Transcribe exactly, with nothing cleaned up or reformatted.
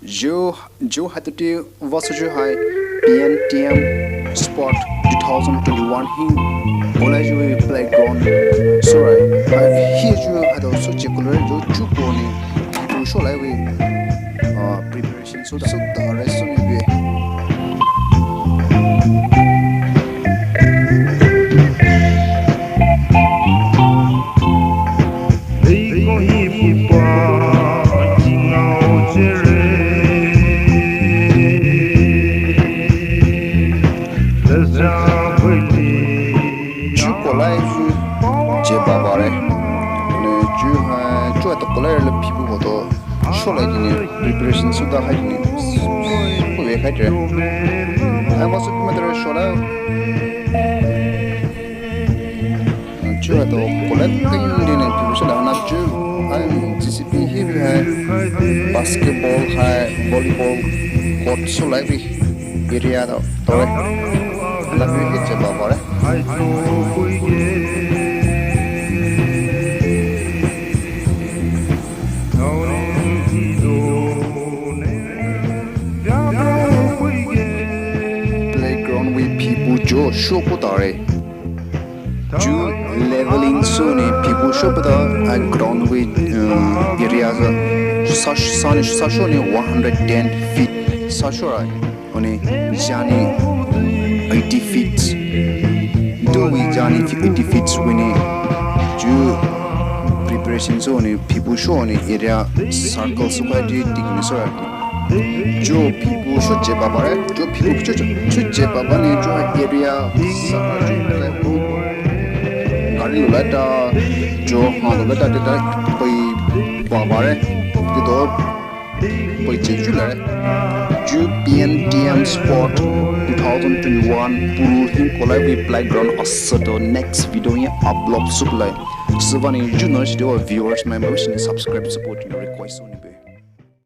Zhu, zhu haitao tea vasoua zhu hai P N T M Sport two thousand twenty-one hi koulai zhu playground soure. Hai hi zhu haitao soucheck koulai zhu zhu poni zhu sholai vei, uh, preparation sou, sou da rest sou ni vei. Zhu koulai zhu zhe babare. Ne zhu hai zhu haitao koulai le phipu hoto sholai dine preparation souda hai dine. Ko ve khai dre. Hai masu kuma dre sholai. Zhu haitao koulai keng dine preparation la na zhu hai G C P hi hai basketball hai volleyball court sholai vei area tao tao re. Ana vei hi zhe babare. Playground vei phipu zhu sho ko tare. Zhu leveling sou ni phipu sho pata a ground vei, uh, area sa, sa, sa ni, sa sho ni one hundred ten feet sa sho ra. Oni zani eighty feet. Do vei zani eighty feet vei ni. Zhu preparation sou ni phipu sho ni area circle sou kai di tik ni sou ra. Zhu phipu sho zhe babare, zhu phipu sho zhe, sho zhe baba ni zhu area sa zhu kai bu. Gari lou lata, zhu ha lou lata teta pei babare, tito pei zhe zhu lare. Zhu P N T M Sport two thousand twenty-one puru hi koulai vei playground asütao next video hi upload sou lai. Sübüa ni zhu nou shido viewers mai mai wish ni subscribe support ni request sou ni be.